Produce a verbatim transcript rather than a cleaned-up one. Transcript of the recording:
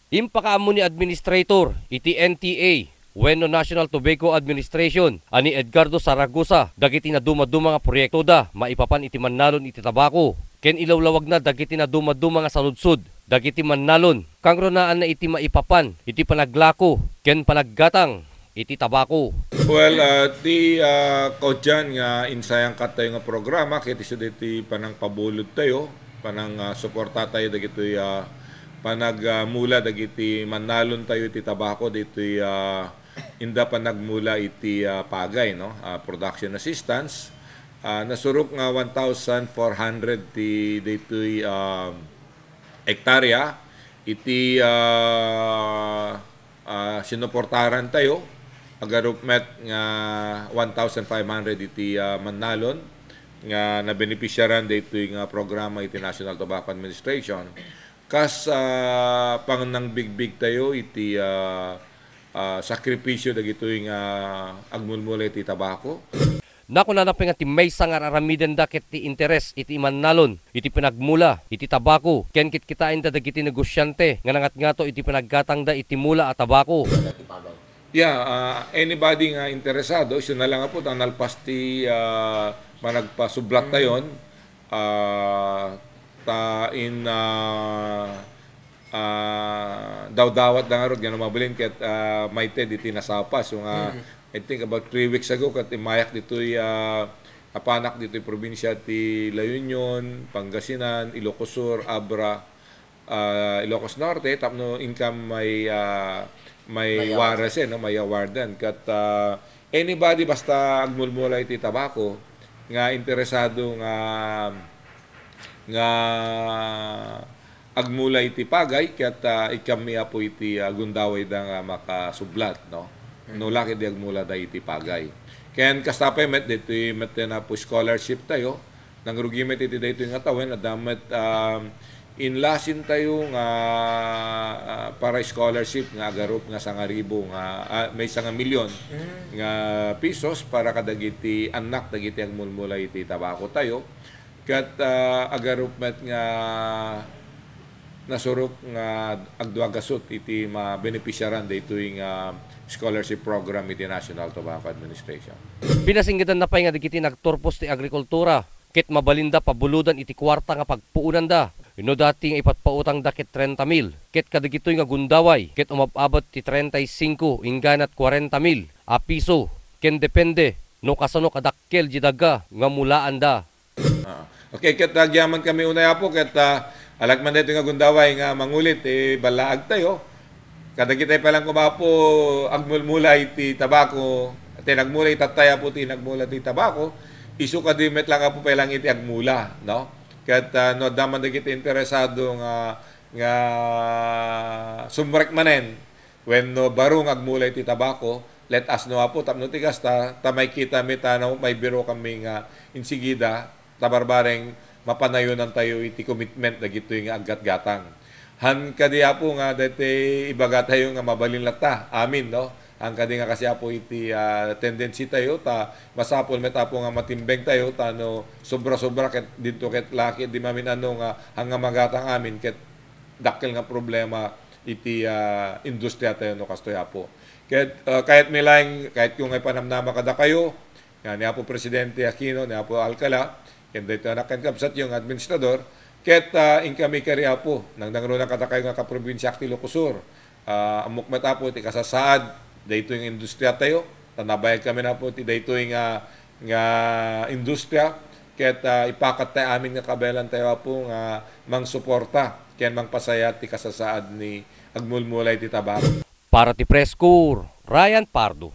Impakaammo ni Administrator iti N T A wenno National Tobacco Administration a ni Edgardo Zaragoza dagiti nadumaduma nga proyektoda maipapan iti mannalon iti tabako ken ilawlawagna dagiti nadumaduma nga saludsod dagiti mannalon kangrunaanna iti maipapan iti panaglako ken panaggatang iti tabako. Well, ah, ti, ah, kaudian nga insayangkattayo nga programa ket isu daytoy panangpabulodtayo, panang, ah, suportatayo dagitoy, ah, panagmula dagiti mannalontayo iti tabako ditoy, ah, inda panagmula iti, ah, pagay, no? Ah, production assistance. Ah, nasurok nga one thousand four hundred ti daytoy, ah, hektarya iti, ah, ah, sinuportarantayo. Agarup met nga one thousand five hundred iti, ah, mannalon nga nabenepisiaran daytoy nga programa iti National Tobacco Administration. Kas, ah, pangnangbigbigtayo iti, ah, ah, sakripisio dagitoy nga agmulmula iti tabako. Nakunana pay nga ti maysa nga ar-aramidenda ket ti interes iti mannalon iti panagmula iti tabako ken kitkitaenda dagiti negosiante nga nangatngato iti panaggatangda iti mula a tabako. Yeah, ah, anybody nga interesado, isu na lang apo ta nalpas ti, ah, panagpasublattayon, ah, ta in, ah, ah, dawdawatda ngarud nga no mabalin ket, ah, mayted iti nasapas. So nga, I think about three weeks ago, ket immayak ditoy, ah, apanak ditoy probinsia ti La Union, Pangasinan, Ilocos Sur, Abra, ah, Ilocos Norte, tapno inka may, ah, may May award. Waresen, no, may awardan. Ket, ah, anybody basta agmulmula iti tabako nga interesado nga, nga agmula iti pagay, ket, ah, ikkanmi apo iti, ah, gundawayda nga makasublat, no? No la ket di agmulada iti pagay. Ken kasta pay met, ditoy met ti napo scholarship tayo, nangrugi met iti daytoy nga tawen, adda met, um, inlasin tayo nga, ah, para scholarship nga agarup nga sangaribo nga, ah, maysa nga milyon nga pisos para kadagiti annak dagiti agmulmula iti tabako tayo. Ket, ah, agarup met nga nasurok nga agdua gasut iti mabenepisiaran daytoy nga scholarship program iti National Tobacco Administration. Pinasinggedanna pay nga dagiti nagturpos ti agrikultura ket mabalinda pabulodan iti kuarta nga pagpuonanda. No dati nga ipatpautangda ket trenta mil, ket kadagitoy nga gundaway ket umab-abot ti treinta y cinco inggana kuarenta mil a piso, ken depende no kasano kadakkel ti daga nga mulaanda. Ah. Okay, ket agyaman kami unay, Apo, ket, ah, alagman daytoy nga gundaway nga mangulit ti ballaag tayo. Kadagitay pay lang koma, Apo, agmulmula iti tabako, ti nagmula itattay, Apo, ti nagmula ti tabako, isu kadi met lang, Apo, pay lang iti agmula, no? Ket, ah, no adda man dagiti interesado nga, nga sumrek manen, wenno baro nga agmula iti tabako, let us know, Apo, tapno ti kasta, ta maikita mi ta no, maibiro kami nga insigida, ta barbareng mapanayonantayo iti commitment dagitoy nga aggatgatang. Han kadi, Apo, nga daytoy ibagatayo nga mabalin latta, amin, no? Han kadi nga kasi, Apo, iti, ah, tendency tayo, ta masapul met, Apo, nga matimbengtayo, ta no sobra-sobra ket didto ket laki di mamin-ano nga han nga magatang amin ket dakkel nga problema iti, ah, industriatayo no kastoy, Apo. Ket, ah, kayatmi laeng, kayatko nga ipanamnama kadakayo, nga ni Apo Presidente Aquino, ni Apo Alcala, ken daytoy a nakkabsatyo nga administrador, ket, ah, inkami kari, Apo, nangnangruna kadakayo nga kaprobinsiak ti Ilocos Sur. Ah, ammok met, Apo, ti kasasaad daytoy nga industriatayo, ta nabayag kami, Apo, ti daytoy nga, nga industria, ket, ah, ipakattayo amin nga kabaelantayo, Apo, nga mangsuporta ken mangpasayaat ti kasasaad ni agmulmula iti tabako. Para ti Press Corps, Ryan Pardo.